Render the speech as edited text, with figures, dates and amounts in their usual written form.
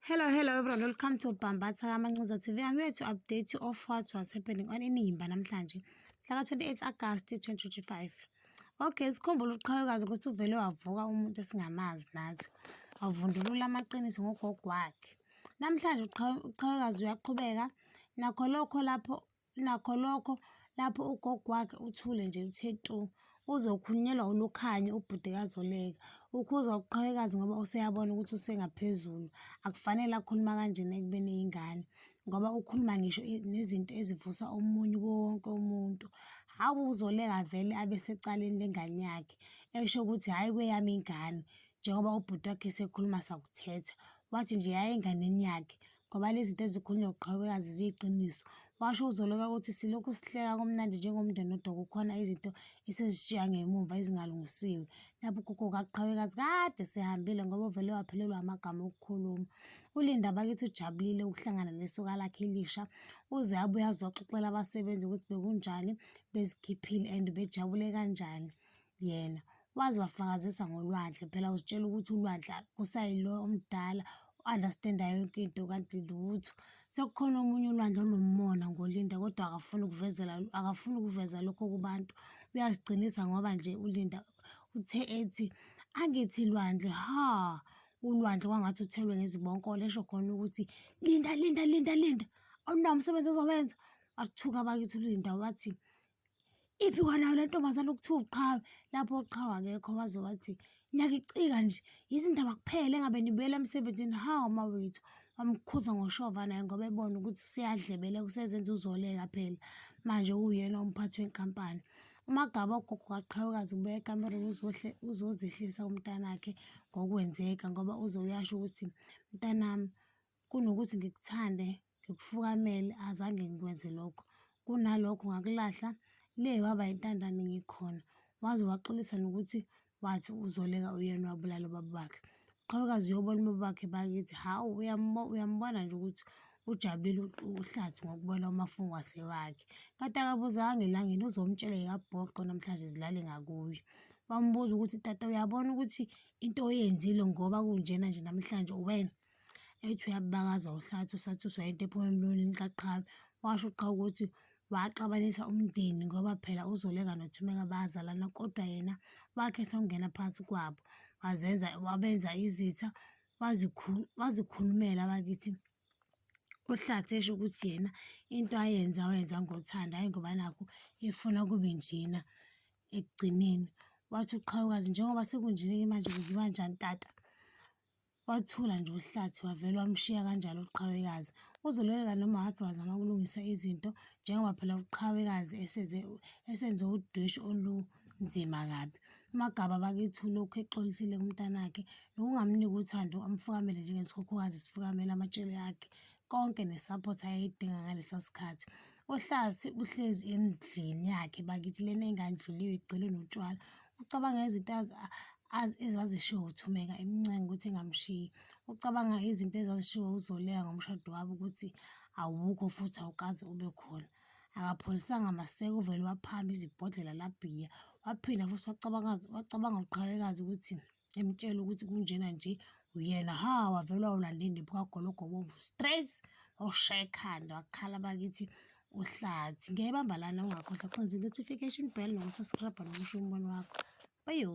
Hello, hello everyone. Welcome to Bambatha kaMancinza TV. I'm here to update you of what was happening on Inimba namhlanje, mhla ka-28 August 2025. Okay, sikhumbule uqhawekazi ukuthi uvele wavuka umuntu esingamazi nathi, wavundulula amaqiniso ngogogo wakhe. Namhlanje uqhawekazi uyaqhubeka nakho lokho lapho nakho lokho lapho ugogo wakhe uthule nje uthe tu. Uzokhulunyelwa uLukhanyo ubhuti kaZoleka. Ukhuza uqhawekazi ngoba useyabona ukuthi usengaphezulu. Akufanele akhuluma kanjena ekubeni eyingane ngoba ukhuluma ngisho nezinto ezivusa omunye kuwo wonke umuntu. Hawu uZoleka vele abe secaleni lengane yakhe esho ukuthi hhayi kweyami ingane njengoba ubhuti wakhe esekhuluma sakuthetha. Wathi nje hhayi enganeni yakhe ngoba lezi zinto ezikhulunywa uqhawekazi ziyiqiniso. Washo uZoleka ukuthi silokhu sihleka kumnandi njengomndeni kodwa kukhona izinto esizishiya ngemuva ezingalungisiwe. Lapho ugogo kaqhawekazi kade sehambile ngoba uvele waphelelwa amagama okukhuluma. ULinda bakithi ujabulile ukuhlangana nesoka lakhe elisha. Uze abuye azoxoxela abasebenzi ukuthi bekunjani bezikhiphile and bejabule kanjani yena. Waze wafakazisa ngoLwandle phela uzitshela ukuthi uLwandle kusayilo omdala u-understand-a yonke into kanti lutho. Sekukhona omunye uLwandle onomona ngoLinda kodwa akafuni ukuvezela akafuni ukuveza lokho kubantu. Uyaziqinisa ngoba nje uLinda uthe ethi angithi Lwandle ha uLwandle kwangathi uthelwe ngezibonkolo esho khona ukuthi Linda Linda Linda Linda awunawo umsebenzi ozowenza. Wathuka bakithi uLinda wathi iphi kwanayo le ntombazane okuthiwa uqhawe lapho uqhawe akekho waze wathi ngiyakicika nje izindaba kuphela engabe nibuyela emsebenzini hawu mawethu wamkhuza ngoshova naye ngoba ebona ukuthi useyadlebele usezenza uzoleka phela manje uyena umphathi wenkampani umagaba ugogo kaqhawekazi ubuya ekamereni uzozehlisa umntanakhe ngokwenzeka ngoba uze uyasho ukuthi mntanami kunokuthi ngikuthande ngikufukamele azange ngikwenze lokho. Kunalokho ngakulahla le waba intandane ngikhona. Waze waxolisa nokuthi wathi uZoleka uyena owabulala ubaba wakhe. Uqhawekazi uyobona ubaba wakhe bakithi, hawu uyambona nje ukuthi ujabulile uHlathi ngokubona umafungwase wakhe. Kanti akabuzanga elangeni uzomtshela zikabhoqo namhlanje zilale ngakuye. Wambuza ukuthi tata uyabona ukuthi into oyenzile ngoba kunjena nje namhlanje uwena. Ethi uyabakaza uHlathi usathuswa yinto ephuma emlonyeni kaQhawe. Washo uQhawe ukuthi waxabanisa umndeni ngoba phela uZoleka noThumeka bayazalana kodwa yena wakhetha ukungena phakathi kwabo. Wazenza wabenza izitha wazikhulumela bakithi uHlathi esho ukuthi yena into ayenza wayenza ngothando hhayi ngoba nakhu efuna kube njena ekugcineni. Wathi uQhawekazi njengoba sekunjena-ke manje kwenziwa njani tata? Wathula nje uHlathi wavele wamshiya kanjalo uQhawekazi. UZoleka noma wakhe wazama ukulungisa izinto njengoba phela uQhawekazi eseze esenze udweshu olunzima kabi. UMagaba bakithi ulokhu exolisile kumntanakhe nokungamniki uthando amfukamele njengesikhukhukazi sifukamela amatshele akhe konke ne-support ayeyidinga ngalesa sikhathi. UHlathi uhlezi endlini yakhe bakithi lena engandluliwe igcwele notshwala. Ucabanga izinto ezazishiwo uThumeka emncenga ukuthi engamshiyi. Ucabanga izinto ezazishiwo uZoleka ngomshado wabo ukuthi awukho futhi awukaze ube khona. Akapholisanga maseko uvele waphamba izibhodlela labhiya. Waphinda futhi wacabanga wacabanga uQhawekazi ukuthi emtshela ukuthi kunjena nje uyena ha wavele wawulanda indiphu kagologo obomvu straight wawushaya ekhanda wakhala bakithi uhlathi ngiyayibamba lana ungakhohlwa uxinze i-notification bell nokusubscribe nokusho umbono wakho bayo.